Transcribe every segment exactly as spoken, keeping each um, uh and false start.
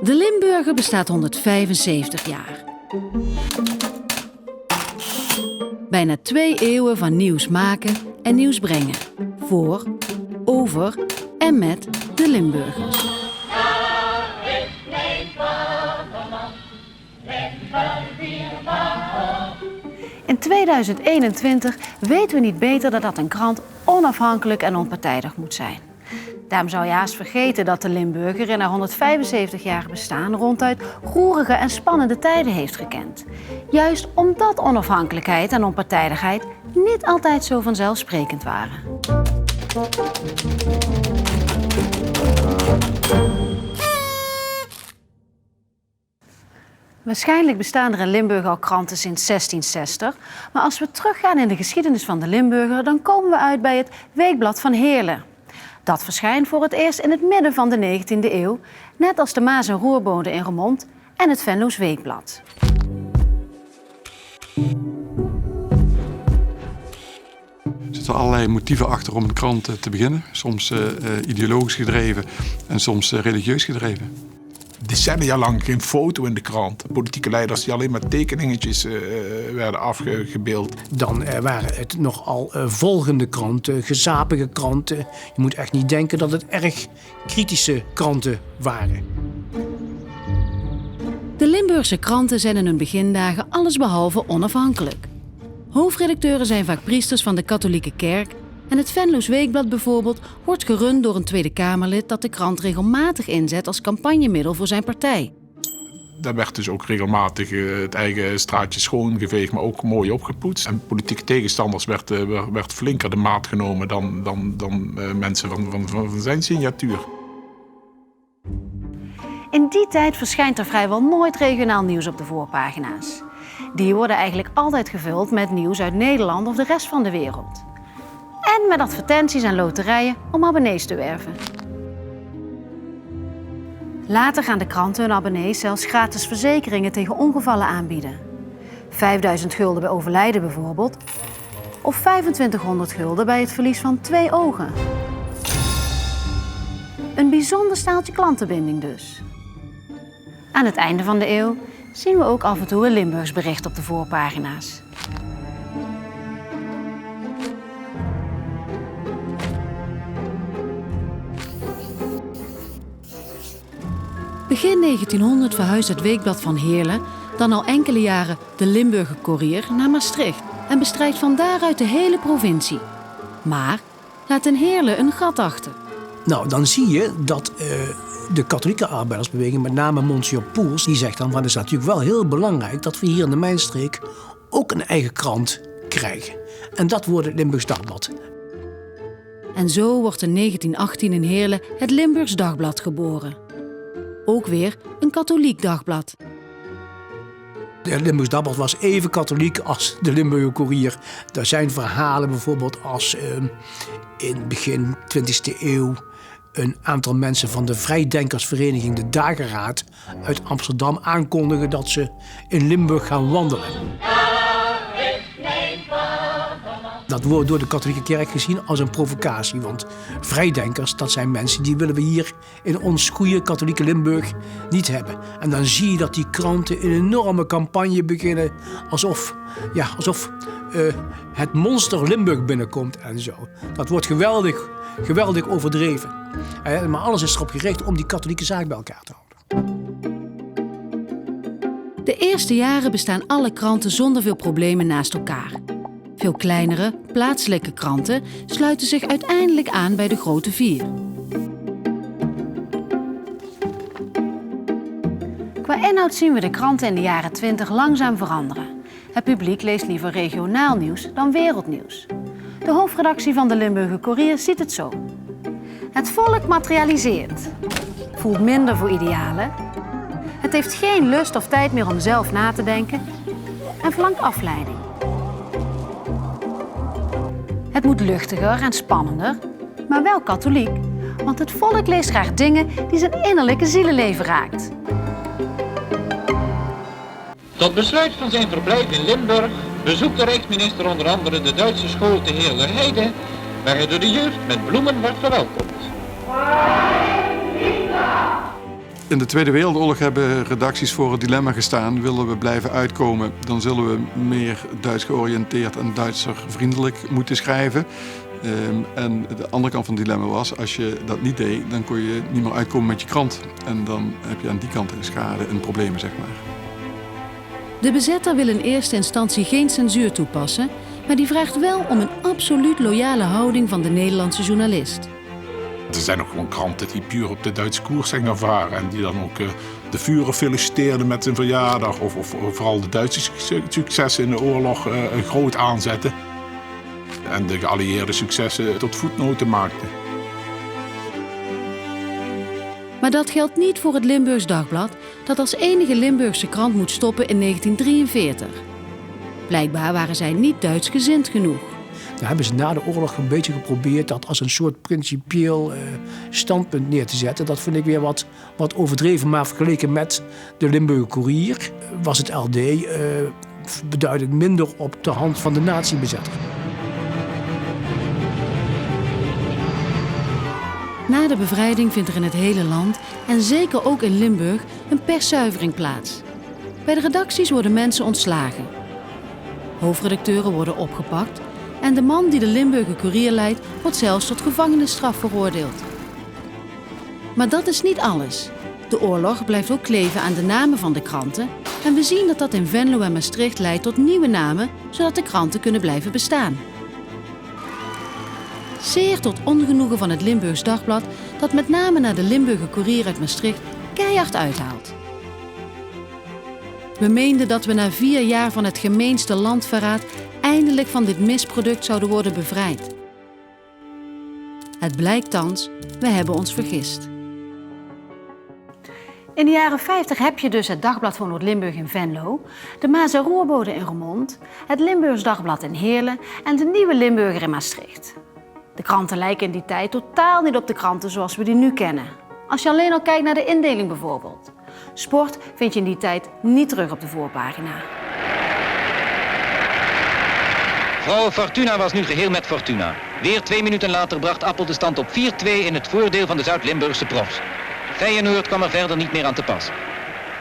De Limburger bestaat honderdvijfenzeventig jaar. Bijna twee eeuwen van nieuws maken en nieuws brengen. Voor, over en met de Limburgers. In tweeduizend eenentwintig weten we niet beter dan dat een krant onafhankelijk en onpartijdig moet zijn. Daarom zou je haast vergeten dat de Limburger in haar honderdvijfenzeventig jaar bestaan ronduit roerige en spannende tijden heeft gekend. Juist omdat onafhankelijkheid en onpartijdigheid niet altijd zo vanzelfsprekend waren. Waarschijnlijk bestaan er in Limburg al kranten sinds zestien zestig, maar als we teruggaan in de geschiedenis van de Limburger, dan komen we uit bij het Weekblad van Heerlen. Dat verschijnt voor het eerst in het midden van de negentiende eeuw, net als de Maas- en Roerbode in Remont en het Venloos Weekblad. Er zitten allerlei motieven achter om een krant, eh, te beginnen. Soms, eh, eh, ideologisch gedreven en soms, eh, religieus gedreven. Decennia lang geen foto in de krant. Politieke leiders die alleen maar tekeningetjes, eh, werden afgebeeld. Dan, eh, waren het nogal, eh, volgende kranten, gezapige kranten. Je moet echt niet denken dat het erg kritische kranten waren. De Limburgse kranten zijn in hun begindagen allesbehalve onafhankelijk. Hoofdredacteuren zijn vaak priesters van de katholieke kerk en het Venloos Weekblad bijvoorbeeld wordt gerund door een Tweede Kamerlid dat de krant regelmatig inzet als campagnemiddel voor zijn partij. Daar werd dus ook regelmatig, eh, het eigen straatje schoongeveegd, maar ook mooi opgepoetst. En politieke tegenstanders werd, eh, werd, werd flinker de maat genomen dan, dan, dan, eh, mensen van, van, van, van zijn signatuur. In die tijd verschijnt er vrijwel nooit regionaal nieuws op de voorpagina's. Die worden eigenlijk altijd gevuld met nieuws uit Nederland of de rest van de wereld. En met advertenties en loterijen om abonnees te werven. Later gaan de kranten hun abonnees zelfs gratis verzekeringen tegen ongevallen aanbieden. Vijfduizend gulden bij overlijden bijvoorbeeld, of vijfentwintighonderd gulden bij het verlies van twee ogen. Een bijzonder staaltje klantenbinding dus. Aan het einde van de eeuw zien we ook af en toe een Limburgs bericht op de voorpagina's. Begin negentienhonderd verhuist het weekblad van Heerlen, dan al enkele jaren de Limburger Koerier, naar Maastricht en bestrijkt van daaruit de hele provincie. Maar laat in Heerlen een gat achter. Nou, dan zie je dat, eh, de katholieke arbeidersbeweging, met name Monsieur Poels, die zegt dan van: "Het is natuurlijk wel heel belangrijk dat we hier in de Mijnstreek ook een eigen krant krijgen." En dat wordt het Limburgs Dagblad. En zo wordt in negentien achttien in Heerlen het Limburgs Dagblad geboren. Ook weer een katholiek dagblad. Het Limburgs Dagblad was even katholiek als de Limburger Koerier. Er zijn verhalen bijvoorbeeld als, ehm, in begin twintigste eeuw een aantal mensen van de vrijdenkersvereniging De Dageraad uit Amsterdam aankondigen dat ze in Limburg gaan wandelen. Dat wordt door de katholieke kerk gezien als een provocatie, want vrijdenkers, dat zijn mensen die willen we hier in ons goede katholieke Limburg niet hebben. En dan zie je dat die kranten een enorme campagne beginnen, alsof, ja, alsof, eh, het monster Limburg binnenkomt en zo. Dat wordt geweldig, geweldig overdreven. Eh, maar alles is erop gericht om die katholieke zaak bij elkaar te houden. De eerste jaren bestaan alle kranten zonder veel problemen naast elkaar. Veel kleinere, plaatselijke kranten sluiten zich uiteindelijk aan bij de grote vier. Qua inhoud zien we de kranten in de jaren twintig langzaam veranderen. Het publiek leest liever regionaal nieuws dan wereldnieuws. De hoofdredactie van de Limburger Koerier ziet het zo. Het volk materialiseert, voelt minder voor idealen. Het heeft geen lust of tijd meer om zelf na te denken en verlangt afleiding. Het moet luchtiger en spannender, maar wel katholiek, want het volk leest graag dingen die zijn innerlijke zieleleven raakt. Tot besluit van zijn verblijf in Limburg bezoekt de rijksminister onder andere de Duitse school te Heerlerheide, waar hij door de jeugd met bloemen wordt verwelkomd. In de Tweede Wereldoorlog hebben redacties voor het dilemma gestaan: willen we blijven uitkomen, dan zullen we meer Duits georiënteerd en Duitser vriendelijk moeten schrijven. Ehm, en de andere kant van het dilemma was: als je dat niet deed, dan kon je niet meer uitkomen met je krant. En dan heb je aan die kant schade en problemen, zeg maar. De bezetter wil in eerste instantie geen censuur toepassen, maar die vraagt wel om een absoluut loyale houding van de Nederlandse journalist. Er zijn ook gewoon kranten die puur op de Duitse koers zijn gaan varen en die dan ook, eh, de Führer feliciteerden met zijn verjaardag of, of vooral de Duitse succe-, successen in de oorlog, eh, groot aanzetten en de geallieerde successen tot voetnoten maakten. Maar dat geldt niet voor het Limburgs Dagblad, dat als enige Limburgse krant moet stoppen in negentien drieënveertig. Blijkbaar waren zij niet Duitsgezind genoeg. Daar hebben ze na de oorlog een beetje geprobeerd dat als een soort principieel, eh, standpunt neer te zetten. Dat vind ik weer wat, wat overdreven, maar vergeleken met de Limburger Koerier was het L D, eh, beduidend minder op de hand van de nazi-bezetter. Na de bevrijding vindt er in het hele land, en zeker ook in Limburg, een perszuivering plaats. Bij de redacties worden mensen ontslagen. Hoofdredacteuren worden opgepakt en de man die de Limburger Koerier leidt, wordt zelfs tot gevangenisstraf veroordeeld. Maar dat is niet alles. De oorlog blijft ook kleven aan de namen van de kranten en we zien dat dat in Venlo en Maastricht leidt tot nieuwe namen, zodat de kranten kunnen blijven bestaan. Zeer tot ongenoegen van het Limburgs Dagblad, dat met name naar de Limburger Koerier uit Maastricht keihard uithaalt. We meenden dat we na vier jaar van het gemeenste landverraad eindelijk van dit misproduct zouden worden bevrijd. Het blijkt thans, we hebben ons vergist. In de jaren vijftig heb je dus het Dagblad van Noord-Limburg in Venlo, de Maas en Roerbode in Roermond, het Limburgs Dagblad in Heerlen en de Nieuwe Limburger in Maastricht. De kranten lijken in die tijd totaal niet op de kranten zoals we die nu kennen. Als je alleen al kijkt naar de indeling bijvoorbeeld. Sport vind je in die tijd niet terug op de voorpagina. Vrouw Fortuna was nu geheel met Fortuna. Weer twee minuten later bracht Appel de stand op vier twee in het voordeel van de Zuid-Limburgse profs. Feyenoord kwam er verder niet meer aan te pas.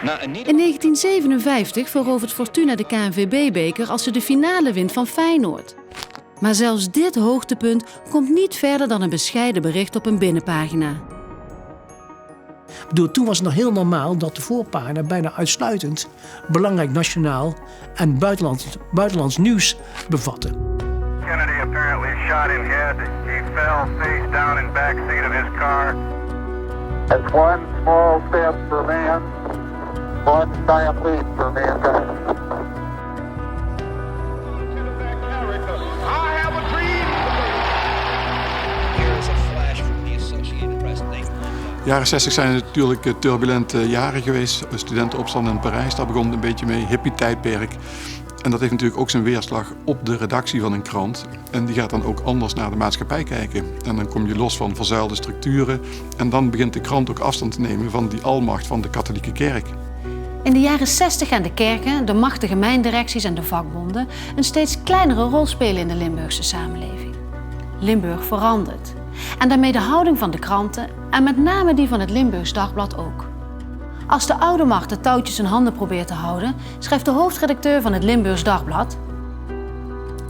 Na een neder- In negentien zevenenvijftig verovert Fortuna de K N V B-beker als ze de finale wint van Feyenoord. Maar zelfs dit hoogtepunt komt niet verder dan een bescheiden bericht op een binnenpagina. Ik bedoel, toen was het nog heel normaal dat de voorpagina bijna uitsluitend belangrijk nationaal en buitenlands, buitenlands nieuws bevatte. Kennedy apparently shot in head. He fell face down in back seat of his car. It's one small step for man, one giant leap for mankind. Jaren zestig zijn natuurlijk, eh, turbulente jaren geweest. Studentenopstand in Parijs, daar begon het een beetje mee, hippie-tijdperk. En dat heeft natuurlijk ook zijn weerslag op de redactie van een krant. En die gaat dan ook anders naar de maatschappij kijken. En dan kom je los van verzuilde structuren. En dan begint de krant ook afstand te nemen van die almacht van de katholieke kerk. In de jaren zestig gaan de kerken, de machtige mijndirecties en de vakbonden een steeds kleinere rol spelen in de Limburgse samenleving. Limburg verandert. En daarmee de houding van de kranten en met name die van het Limburgs Dagblad ook. Als de oude macht de touwtjes in handen probeert te houden, schrijft de hoofdredacteur van het Limburgs Dagblad: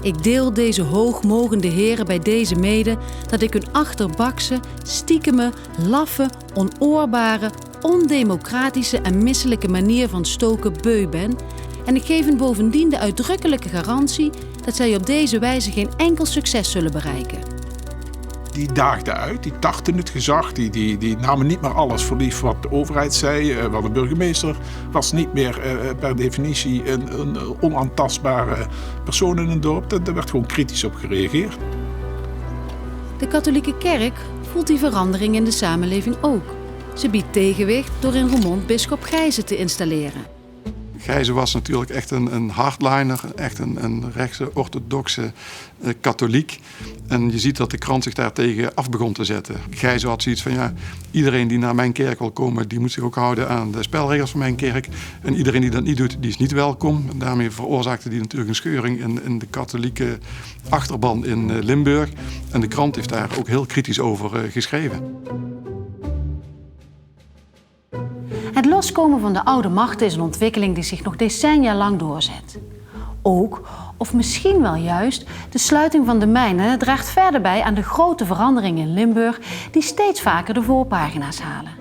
Ik deel deze hoogmogende heren bij deze mede dat ik hun achterbakse, stiekeme, laffe, onoorbare, ondemocratische en misselijke manier van stoken beu ben en ik geef hun bovendien de uitdrukkelijke garantie dat zij op deze wijze geen enkel succes zullen bereiken. Die daagden uit, die tarten het gezag, die, die, die namen niet meer alles voor lief wat de overheid zei, eh, wat de burgemeester was niet meer, eh, per definitie een, een onaantastbare persoon in een dorp. Daar, daar werd gewoon kritisch op gereageerd. De katholieke kerk voelt die verandering in de samenleving ook. Ze biedt tegenwicht door in Roermond bisschop Gijzen te installeren. Gijzen was natuurlijk echt een, een hardliner, echt een, een rechtse orthodoxe, eh, katholiek. En je ziet dat de krant zich daartegen af begon te zetten. Gijzen had zoiets van: ja, iedereen die naar mijn kerk wil komen, die moet zich ook houden aan de spelregels van mijn kerk. En iedereen die dat niet doet, die is niet welkom. En daarmee veroorzaakte die natuurlijk een scheuring in, in de katholieke achterban in, eh, Limburg. En de krant heeft daar ook heel kritisch over, eh, geschreven. Loskomen van de oude machten is een ontwikkeling die zich nog decennia lang doorzet. Ook, of misschien wel juist, de sluiting van de mijnen draagt verder bij aan de grote veranderingen in Limburg die steeds vaker de voorpagina's halen.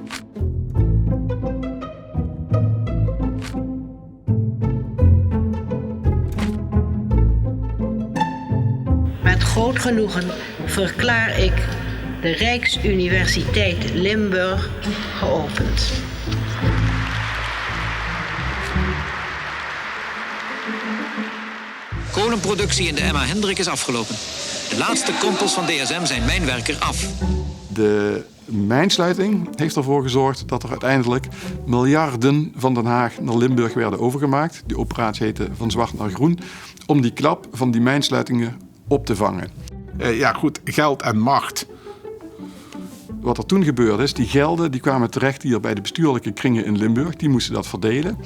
Met groot genoegen verklaar ik de Rijksuniversiteit Limburg geopend. Kolenproductie in de M A Hendrik is afgelopen. De laatste kompels van D S M zijn mijnwerker af. De mijnsluiting heeft ervoor gezorgd dat er uiteindelijk miljarden van Den Haag naar Limburg werden overgemaakt. Die operatie heette Van Zwart naar Groen, om die klap van die mijnsluitingen op te vangen. Eh, ja, goed, geld en macht. Wat er toen gebeurd is, die gelden die kwamen terecht hier bij de bestuurlijke kringen in Limburg. Die moesten dat verdelen.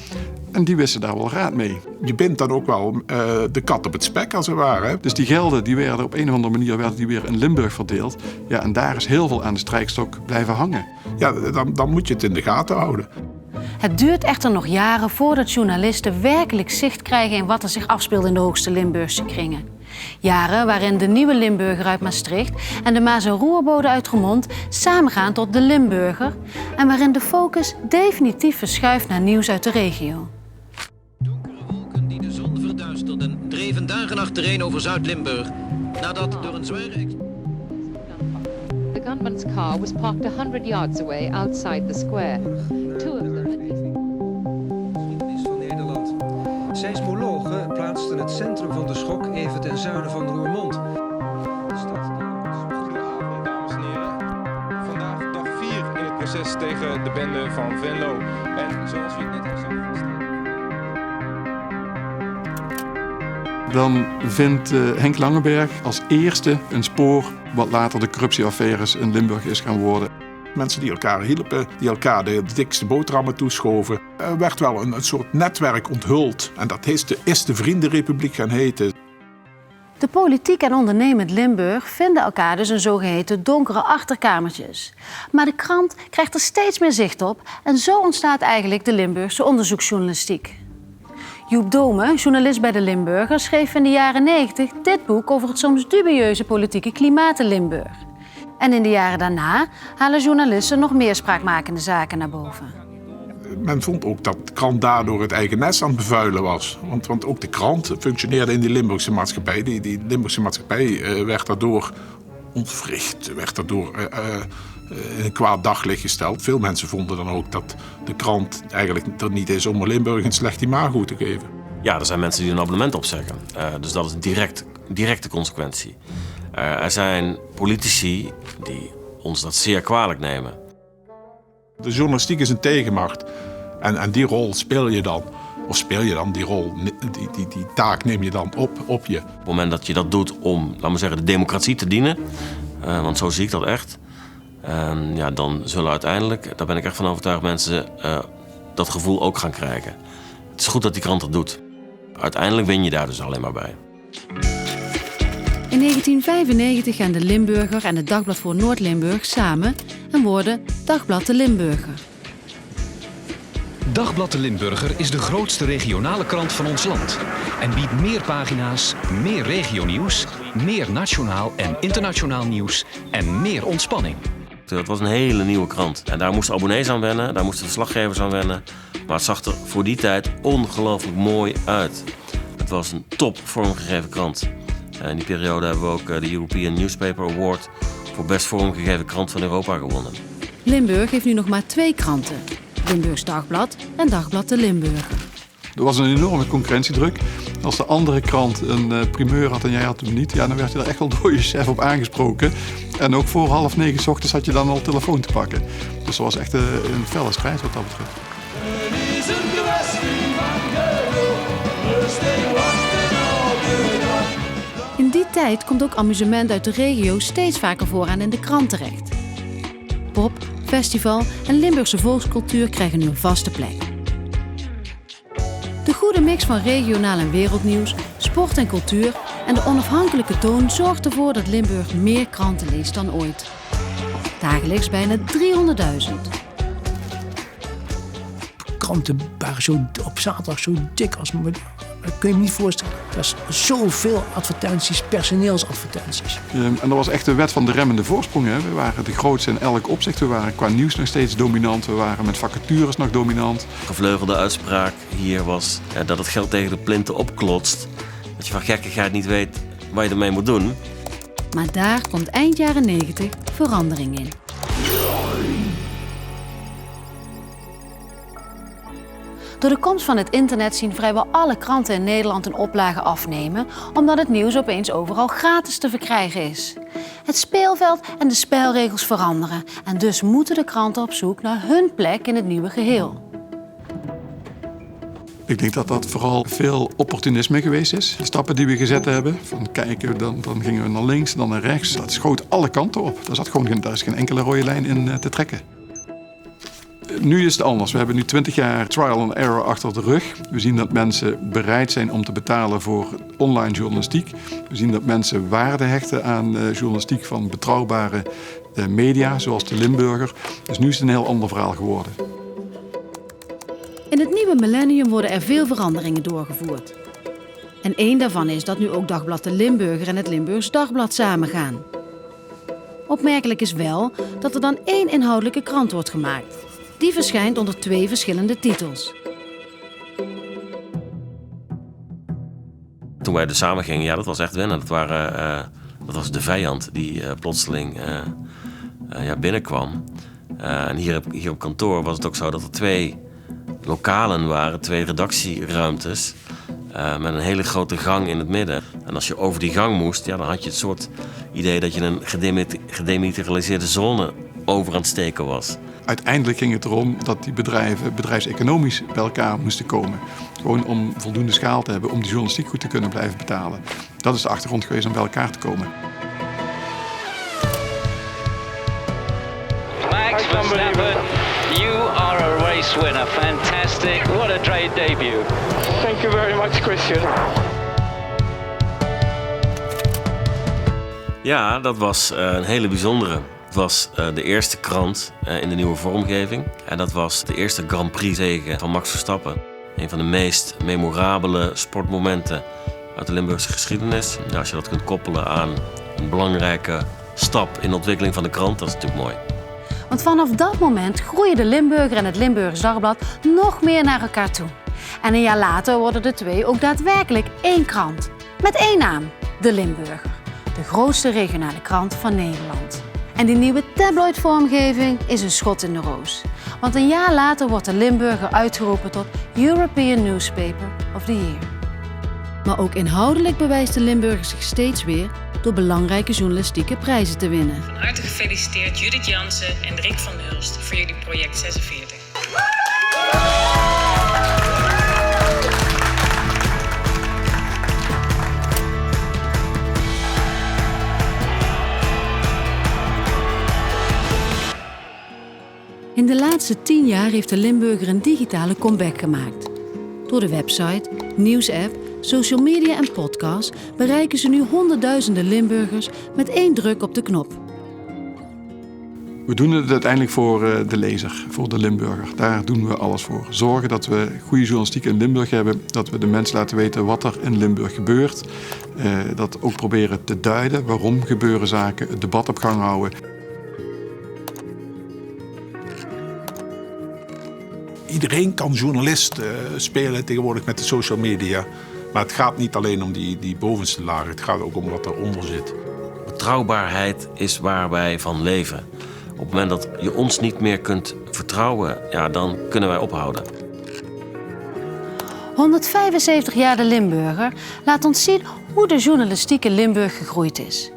En die wisten daar wel raad mee. Je bindt dan ook wel, eh, de kat op het spek, als het ware, hè. Dus die gelden die werden op een of andere manier werden die weer in Limburg verdeeld. Ja, en daar is heel veel aan de strijkstok blijven hangen. Ja, dan, dan moet je het in de gaten houden. Het duurt echter nog jaren voordat journalisten werkelijk zicht krijgen in wat er zich afspeelt in de hoogste Limburgse kringen. Jaren waarin de Nieuwe Limburger uit Maastricht en de Maas en Roerbode uit Roermond samengaan tot de Limburger en waarin de focus definitief verschuift naar nieuws uit de regio. Donkere wolken die de zon verduisterden, dreven dagen achtereen over Zuid-Limburg. Nadat door een zware ex- The gunman's car was parked a hundred yards away outside the square. Two of them had been Geschiedenis van Nederland. Seismologen plaatsten het centrum van de schok even ten zuiden van Roermond. De stad die Goedenavond, dames en heren. Vandaag dag vier in het proces tegen de bende van Venlo. En zoals u het net al zag, staat Dan vindt, eh, Henk Langeberg als eerste een spoor wat later de corruptieaffaires in Limburg is gaan worden. Mensen die elkaar hielpen, die elkaar de dikste boterhammen toeschoven. Er werd wel een, een soort netwerk onthuld. En dat is de, is de Vriendenrepubliek gaan heten. De politiek en ondernemend Limburg vinden elkaar dus in zogeheten donkere achterkamertjes. Maar de krant krijgt er steeds meer zicht op en zo ontstaat eigenlijk de Limburgse onderzoeksjournalistiek. Joep Domen, journalist bij de Limburger, schreef in de jaren negentig dit boek over het soms dubieuze politieke klimaat in Limburg. En in de jaren daarna halen journalisten nog meer spraakmakende zaken naar boven. Men vond ook dat de krant daardoor het eigen nest aan het bevuilen was. Want, want ook de krant functioneerde in die Limburgse maatschappij. Die, die Limburgse maatschappij, eh, werd daardoor ontwricht, werd daardoor, eh, eh, in een kwaad daglicht gesteld. Veel mensen vonden dan ook dat de krant eigenlijk er niet is om Limburg een slecht imago te geven. Ja, er zijn mensen die een abonnement opzeggen. Eh, dus dat is een direct, directe consequentie. Eh, er zijn politici die ons dat zeer kwalijk nemen. De journalistiek is een tegenmacht. En, en die rol speel je dan. Of speel je dan, die rol, die, die, die taak neem je dan op, op je. Op het moment dat je dat doet om, laat maar zeggen, de democratie te dienen, eh, want zo zie ik dat echt, ehm, ja, dan zullen uiteindelijk, daar ben ik echt van overtuigd, mensen, eh, dat gevoel ook gaan krijgen. Het is goed dat die krant dat doet. Uiteindelijk win je daar dus alleen maar bij. In negentien vijfennegentig gaan de Limburger en het Dagblad voor Noord-Limburg samen en worden Dagblad de Limburger. Dagblad de Limburger is de grootste regionale krant van ons land en biedt meer pagina's, meer regionieuws, meer nationaal en internationaal nieuws en meer ontspanning. Dat was een hele nieuwe krant. En daar moesten abonnees aan wennen, daar moesten verslaggevers aan wennen. Maar het zag er voor die tijd ongelooflijk mooi uit. Het was een top vormgegeven krant. En in die periode hebben we ook, eh, de European Newspaper Award voor best vormgegeven krant van Europa gewonnen. Limburg heeft nu nog maar twee kranten, Limburgs Dagblad en Dagblad de Limburger. Er was een enorme concurrentiedruk. Als de andere krant een, eh, primeur had en jij had hem niet, ja, dan werd je er echt wel door je chef op aangesproken. En ook voor half negen 's ochtends had je dan al telefoon te pakken. Dus er was echt, eh, een felle strijd wat dat betreft. In die tijd komt ook amusement uit de regio steeds vaker vooraan in de krant terecht. Pop, festival en Limburgse volkscultuur krijgen nu een vaste plek. De goede mix van regionaal en wereldnieuws, sport en cultuur en de onafhankelijke toon zorgt ervoor dat Limburg meer kranten leest dan ooit. Dagelijks bijna driehonderdduizend. Kranten waren zo op zaterdag zo dik als, dat kun je me niet voorstellen. Dat is zoveel advertenties, personeelsadvertenties. Ehm, en dat was echt de wet van de remmende voorsprong, hè. We waren de grootste in elk opzicht. We waren qua nieuws nog steeds dominant. We waren met vacatures nog dominant. Gevleugelde uitspraak hier was, ja, dat het geld tegen de plinten opklotst. Dat je van gekkigheid niet weet wat je ermee moet doen. Maar daar komt eind jaren negentig verandering in. Door de komst van het internet zien vrijwel alle kranten in Nederland een oplage afnemen, omdat het nieuws opeens overal gratis te verkrijgen is. Het speelveld en de spelregels veranderen en dus moeten de kranten op zoek naar hun plek in het nieuwe geheel. Ik denk dat dat vooral veel opportunisme geweest is. De stappen die we gezet hebben, van kijken, dan, dan gingen we naar links, dan naar rechts. Dat schoot alle kanten op. Daar zat gewoon geen, daar is geen enkele rode lijn in, eh, te trekken. Nu is het anders. We hebben nu twintig jaar trial and error achter de rug. We zien dat mensen bereid zijn om te betalen voor online journalistiek. We zien dat mensen waarde hechten aan, eh, journalistiek van betrouwbare, eh, media, zoals de Limburger. Dus nu is het een heel ander verhaal geworden. In het nieuwe millennium worden er veel veranderingen doorgevoerd. En één daarvan is dat nu ook Dagblad de Limburger en het Limburgs Dagblad samengaan. Opmerkelijk is wel dat er dan één inhoudelijke krant wordt gemaakt. Die verschijnt onder twee verschillende titels. Toen wij dus samen gingen, ja, dat was echt wennen. Dat waren, eh, dat was de vijand die, eh, plotseling, eh, eh, ja, binnenkwam. Eh, en hier op, hier op kantoor was het ook zo dat er twee lokalen waren, twee redactieruimtes, eh, met een hele grote gang in het midden. En als je over die gang moest, ja, dan had je het soort idee dat je een gedemit-, gedemilitariseerde zone over aan het steken was. Uiteindelijk ging het erom dat die bedrijven bedrijfseconomisch bij elkaar moesten komen. Gewoon om voldoende schaal te hebben om die journalistiek goed te kunnen blijven betalen. Dat is de achtergrond geweest om bij elkaar te komen. Max Verstappen, you are a race winner. Fantastic. What a great debut. Thank you very much, Christian. Ja, dat was, eh, een hele bijzondere. Het was, eh, de eerste krant, eh, in de nieuwe vormgeving. En dat was de eerste Grand Prix-zege van Max Verstappen. Een van de meest memorabele sportmomenten uit de Limburgse geschiedenis. Ja, als je dat kunt koppelen aan een belangrijke stap in de ontwikkeling van de krant, dat is natuurlijk mooi. Want vanaf dat moment groeien de Limburger en het Limburgs Dagblad nog meer naar elkaar toe. En een jaar later worden de twee ook daadwerkelijk één krant. Met één naam, de Limburger, de grootste regionale krant van Nederland. En die nieuwe tabloidvormgeving is een schot in de roos. Want een jaar later wordt de Limburger uitgeroepen tot European Newspaper of the Year. Maar ook inhoudelijk bewijst de Limburger zich steeds weer door belangrijke journalistieke prijzen te winnen. Van harte gefeliciteerd Judith Jansen en Rick van Hulst voor jullie project zesenveertig. In de laatste tien jaar heeft de Limburger een digitale comeback gemaakt. Door de website, nieuwsapp, social media en podcast bereiken ze nu honderdduizenden Limburgers met één druk op de knop. We doen het uiteindelijk voor, eh, de lezer, voor de Limburger. Daar doen we alles voor. Zorgen dat we goede journalistiek in Limburg hebben, dat we de mensen laten weten wat er in Limburg gebeurt. Eh, dat ook proberen te duiden. Waarom gebeuren zaken? Het debat op gang houden. Iedereen kan journalist, eh, spelen tegenwoordig met de social media. Maar het gaat niet alleen om die, die bovenste laag. Het gaat ook om wat eronder zit. Betrouwbaarheid is waar wij van leven. Op het moment dat je ons niet meer kunt vertrouwen, ja, dan kunnen wij ophouden. Honderdvijfenzeventig jaar de Limburger laat ons zien hoe de journalistiek in Limburg gegroeid is.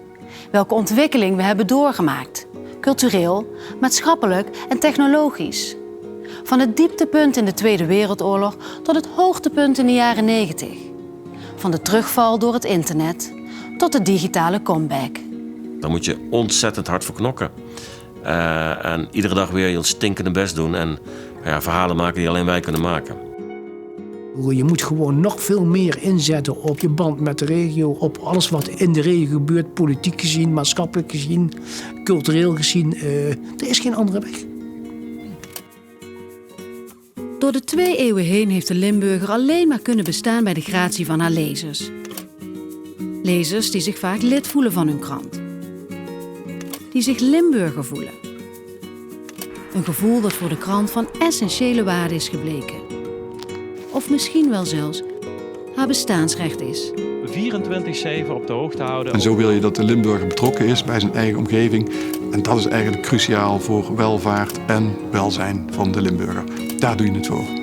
Welke ontwikkeling we hebben doorgemaakt, cultureel, maatschappelijk en technologisch. Van het dieptepunt in de Tweede Wereldoorlog tot het hoogtepunt in de jaren negentig. Van de terugval door het internet tot de digitale comeback. Daar moet je ontzettend hard voor knokken. Eh, en iedere dag weer je stinkende best doen en, ja, verhalen maken die alleen wij kunnen maken. Je moet gewoon nog veel meer inzetten op je band met de regio, op alles wat in de regio gebeurt, politiek gezien, maatschappelijk gezien, cultureel gezien. Eh, er is geen andere weg. Door de twee eeuwen heen heeft de Limburger alleen maar kunnen bestaan bij de gratie van haar lezers. Lezers die zich vaak lid voelen van hun krant. Die zich Limburger voelen. Een gevoel dat voor de krant van essentiële waarde is gebleken. Of misschien wel zelfs haar bestaansrecht is. vierentwintig zeven op de hoogte houden. En zo wil je dat de Limburger betrokken is bij zijn eigen omgeving. En dat is eigenlijk cruciaal voor welvaart en welzijn van de Limburger. Daar doe je het voor.